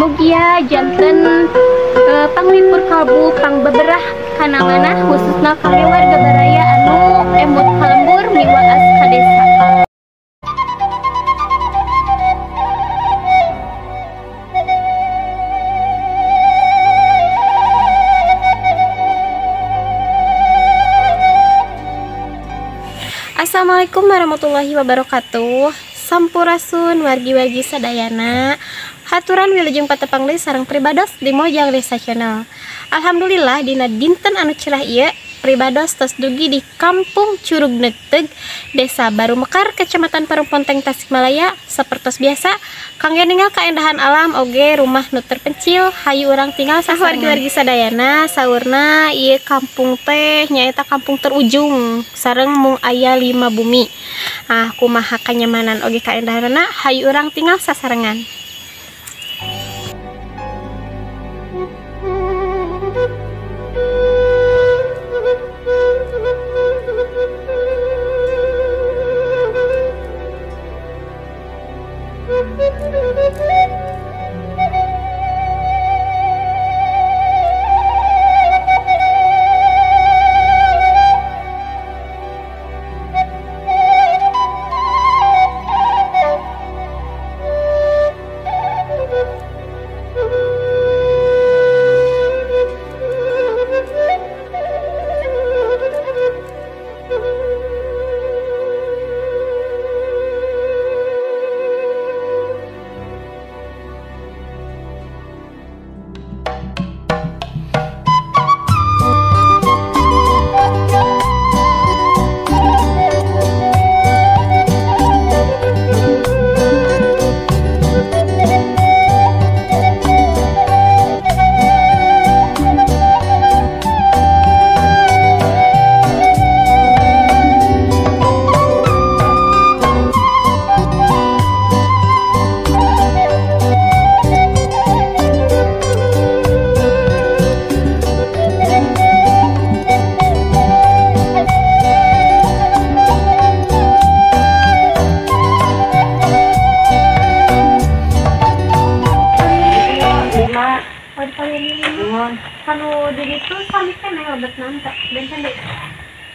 Mugia janten panglipur kalbu pangbeberah kana manah khususna kangge warga baraya anu emut ka lembur miwaas ka desa. Assalamualaikum warahmatullahi wabarakatuh. Sampurasun wargi-wargi sadayana. Haturan wilujeng patepang deui sareng pribados di Mojang Desa Channel. Alhamdulillah dina dinten anu cerah ieu pribados tos dugi di Kampung Curug Neuteg, Desa Baru Mekar, Kecamatan Parungponteng, Tasikmalaya. Sapertos biasa kangge ningal kaendahan alam oge rumah nu terpencil hayu urang tinggal wargi-wargi sadayana. Saurna ieu kampung teh nyaeta kampung terujung sareng mung aya 5 bumi. Ah, kumaha kanyamanan oge kaendahanana hayu urang tinggal sasarengan.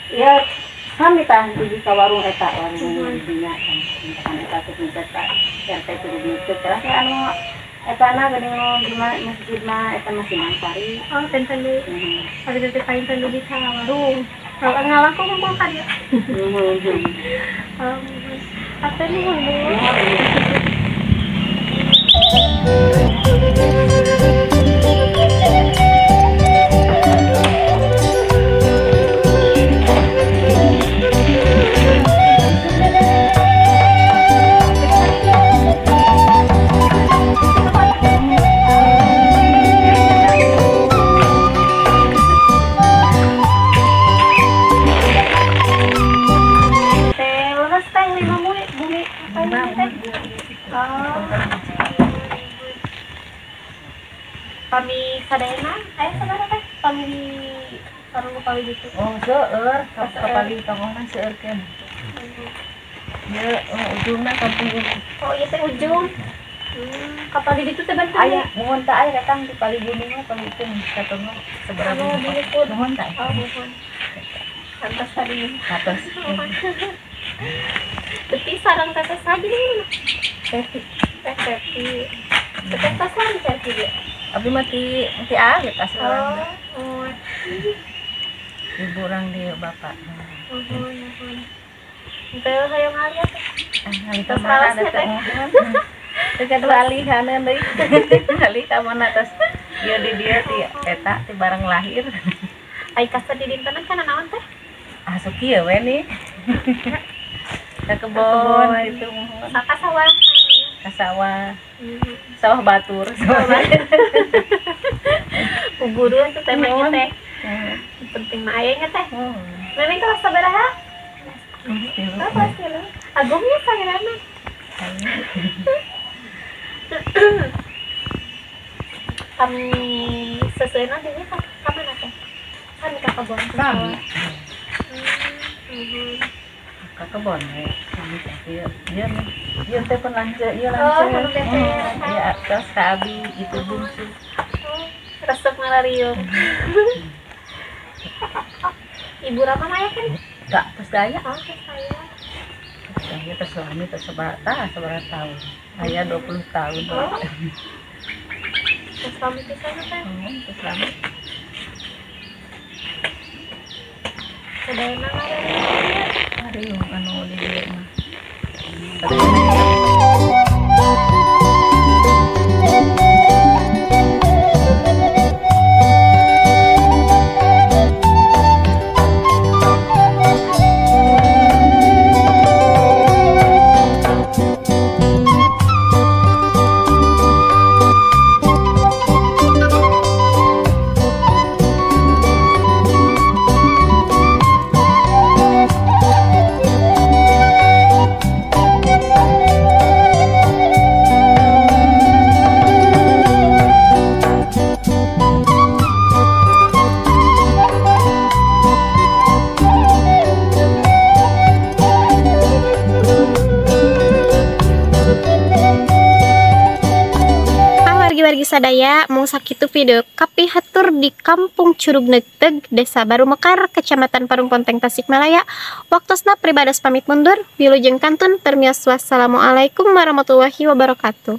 Ya, sami tah dugi ka warung eta warung dinya kan eta teh eta RT kudu dieu teh anu eta na geuning di masjid mah eta masih Mansari. Oh, benten deui. Abi teh painten dugi ka warung. Kalau ngalangkung kumpul ka dieu. Atuh nuhun Bu. Kami sadayana aya sabaraha teh pami di sareng upami ditu. Oh, seueur, kapali tongohna seueur keun. Ieu ujungna kampung. Oh, ieu teh ujung. Kapali ditu teh benten. Aya, muhun teh aya datang di pali gunung mah pali itu katongo sabaraha. Muhun teh. Oh, muhun. Kantos tadi. Kantos. Tapi sareng teteh saja di mana? Teh Teh Teteh tas lagi Teh dia. Abi mah ti alit asal. Oh. Ibu orang di bapak. Nuhun, nuhun. Teu hoyong ngaliat teh. Ah, tos raos teh. Teh kadua alihaneun deui. Ali ka mana tos ieu di dieu ti eta ti bareng lahir. Ai kasar di dintenan kana naon teh? Ah, sok kieu we nih. Ka kebon gitu muhun. Ka sawah. Ka sawah. Sawah batur. Kuburuan tuh temanya teh. Penting mah aya nya teh. Memang kelas sabaraha? Oh, kelas 3. Agungnya sairana. Kami sesuai nantinya ka mana teh? Kami ka kebon. Kami. Ka kebon we. Sami teh ieu ieu teh pun lanceuk ieu Oh, lanceuk. sareng teteh. Ya atas ka abi itu bungsu. Resep ngalariung. Ibu Rama aya kan? Gak terus daya. Oh, teh saya. Saya teh suami teh sabaraha tahun. Aya 20 tahun. Oh. Teh suami pisan teh. Terus lama. Sadayana ngalariung. Ariung anu di dieu mah. Wargi-wargi sadaya mung sakitu video kapihatur di Kampung Curug Neuteg, Desa Baru Mekar, Kecamatan Parung Ponteng, Tasikmalaya. Waktosna pribados pamit mundur. Wilujeng kantun permios, wassalamualaikum warahmatullahi wabarakatuh.